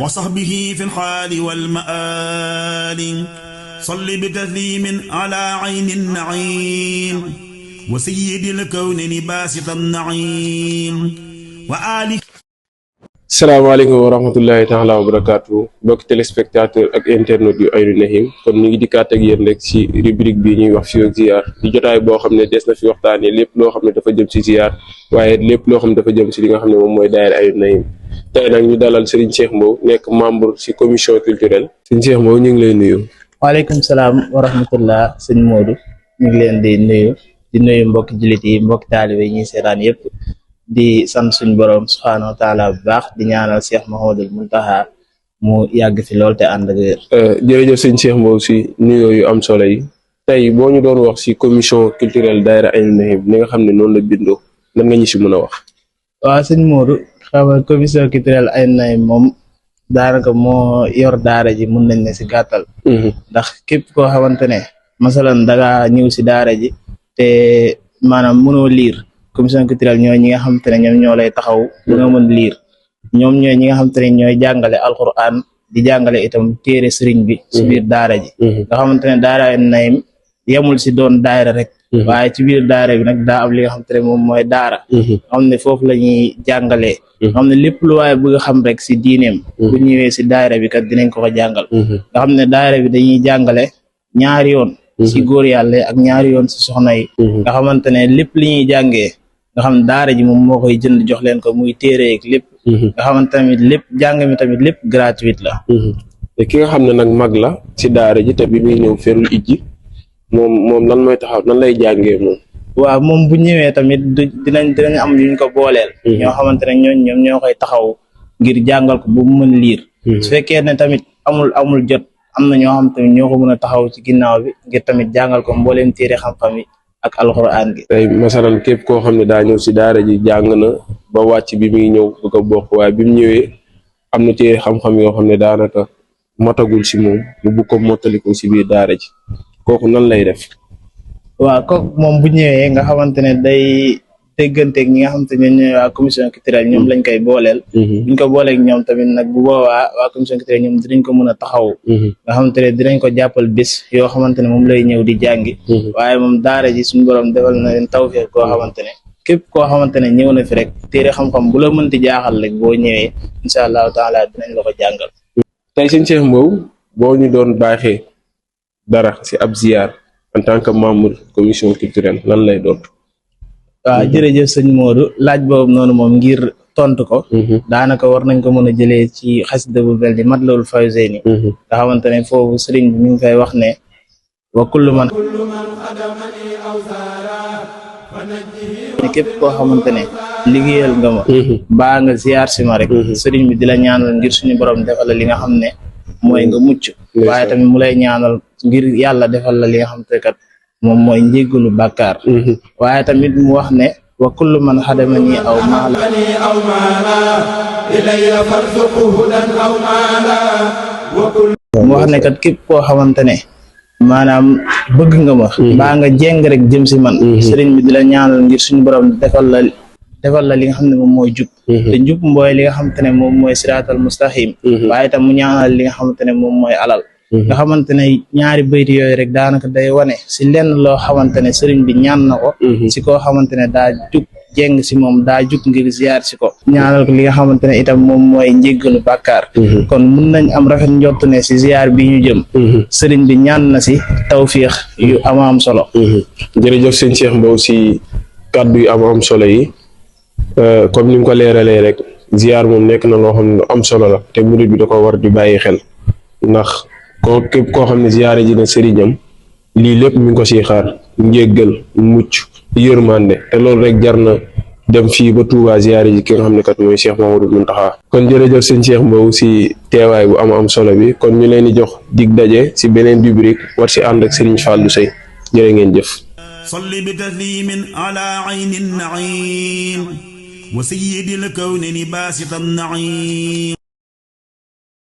وصحبه في الحال والمآل صل بتسليم على عين النعيم وسيد الكون باسط النعيم وآله. salaamaaleykum wa rahmatullahi taala wa barakaatu mbokki téléspectateur ak internet yu Aynu Nahim kon ñu ngi dikkaat ak yéen rek ci rubrique bi ñuy wax fi ak ziar di jotaay boo xam ne des na fi waxtaanee lépp loo xam ne dafa jëm ci ziar waaye lépp loo xam ne dafa jëm ci li nga xam ne moom mooy daayira Aynu Nahim tey nag ñu dalal Serigne Cheikh Mbow nekk membre ci commission culturelle Serigne Cheikh Mbow ñu ngi lay nuyu. waaleykum salaam wa rahmatullah sëñ Modou ñu ngi leen di nuyu mbokki jullit yi mbokki taalibe yi ñuy seetaan yëpp di sant suñu borom subhaanahu wa taala bu baax di ñaanal Cheikh Mouhamadoul Mountakha mu yàgg fi lool te ànd ak wér. jërëjëf sëñ Cheikh Mbow si nuyoo yu am solo yi tey boo ñu doon wax si commission culturelle daayira Aynu Nahim ni nga xam ne noonu la bindoo lan nga ñu si mën a wax. waaw sëñ Modou xam nga commission culturelle Aynu Nahim moom daanaka moo yor daara ji mun nañ ne si gàttal. ndax képp koo xamante ne masalan dangaa ñëw si daara ji te maanaam mënoo liir. commission culturelle ñooy ñi nga xamante ne ñoom ñoo lay taxaw ba nga mën liir ñoom ñooy ñi nga xamante ne ñooy jàngale alquran di jàngale itam téere sëriñ bi ci biir daara ji nga xamante ne daara Aynu Nahim yemul si doon daayira rek waaye ci biir daara bi nag daa am li nga xamante ne moom mooy daara nga xam ne foofu la ñuy jàngalee nga xam ne lépp lu waaye bëgg a xam rek si diineem bu ñëwee si daayira bi kat dinañ ko jàngal nga xam ne daayira bi dañuy jàngale ñaari yoon si góor yàlla ak ñaari yoon si soxna yi nga xamante ne lépp li ñuy jàngee nga xam daara ji moom moo koy jënd jox leen ko muy téere ak lépp nga xamante tamit lépp jàng mi tamit lépp gratuite la te ki nga xam ne nag mag la ci daara ji te bi muy ñëw ferul ijji moom lan mooy taxaw nan lay jàngee moom waaw moom bu ñëwee tamit dinañ am yuñ ko booleel ñoo xamante ne ñoom ñoo koy taxaw ngir jàngal ko bu mu mën liir su fekkee ne tamit amul jot am na ñoo xam tamit ñoo ko mën a taxaw ci ginnaaw bi ngir tamit jàngal ko mbooleem téere xam-xam yi ak alxuraan gi. tey masalan képp koo xam ne daa ñëw si daara ji jàng na ba wàcc bi muy ñëw bëgg a bokk waaye bi mu ñëwee am na téere xam-xam yoo xam ne daanaka motagul si moom mu bu ko mottaliko si biir daara ji kooku nan lay def. waaw kooku moom bu ñëwee nga xamante ne day dégganteeg ñi nga xamante ne ñooy waa commission culturelle ñoom lañ koy booleel. buñ ko booleeg ñoom tamit nag bu boobaa waa commission culturelle ñoom dinañ ko mën a taxaw. nga xamante ne dinañ ko jàppal bés yoo xamante ne moom lay ñëw di jàngi. waaye moom daara ji suñu borom defal na leen tawfeex koo xamante ne képp koo xamante ne ñëw na fi rek téere xam-xam bu la mënti jaaxal rek boo ñëwee incha allahu taala dinañ la ko jàngal. tey sëñ Cheikh Mbow boo ñu doon baaxee dara si ab ziar en tant que membre commission culturelle lan lay doon. waaw jërëjëf sëñ Modou laaj boobu noonu moom ngir tontu ko daanaka war nañ ko mën a jëlee ci xasida bu mel ni Matlabul Fawzayni nga xamante ne foofu sëriñ bi mi ngi fay wax ne wa kullu man képp koo xamante ne liggéeyal nga ma baa nga ziar si ma rek sëriñ bi di la ñaanal ngir suñu borom defal la li nga xam ne mooy nga mucc waaye tamit mu lay ñaanal ngir yàlla defal la li nga xam te kat moom mooy njéggalu bàkkaar waaye tamit mu wax ne wa kullu man xadamani aw maala mu wax ne kat képp koo xamante ne maanaam bëgg nga ma mbaa nga jéng rek jëm si man sëriñ bi di la ñaanal ngir suñu borom defal la li nga xam ne moom mooy jub te jub mbooy li nga xamante ne moom mooy siraatal mustaqim waaye tam mu ñaanal li nga xamante ne moom mooy alal nga xamante ne ñaari bayt yooyu rek daanaka day wane si lenn loo xamante ne sëriñ bi ñaan na ko si koo xamante ne daa jug jeng si moom daa jug ngir ziar si ko ñaanal ko li nga xamante ne itam moom mooy njéggalu bàkkaar kon mun nañ am rafet njott ne si ziar bi ñu jëm sëriñ bi ñaan na si tawfiix yu am solo jërëjëf sëñ Cheikh Mbow si kàddu yu am solo yi comme ni nga ko leeralee rek ziar moom nekk na loo xam ne lu am solo la te murid bi da ko war di bàyyi xel ndax ko képp koo xam ne ziyaare ji na sëriñam lii lépp mi ngi ko siy xaar njéggal mucc yërmande te loolu rek jar na dem fii ba Touba ziyaare ji ki nga xam ne kat mooy Cheikh Mouhamadoul Mountakha kon jërëjëf sëñ Cheikh Mbow si teewaay bu am solo bi kon ñu leen di jox dig daje si beneen rubrique war si ànd ak Serigne Fallou Seye jërë ngeen jëf. salli bi taslimin ala ayni naim wa sayyidil kawni basit an naim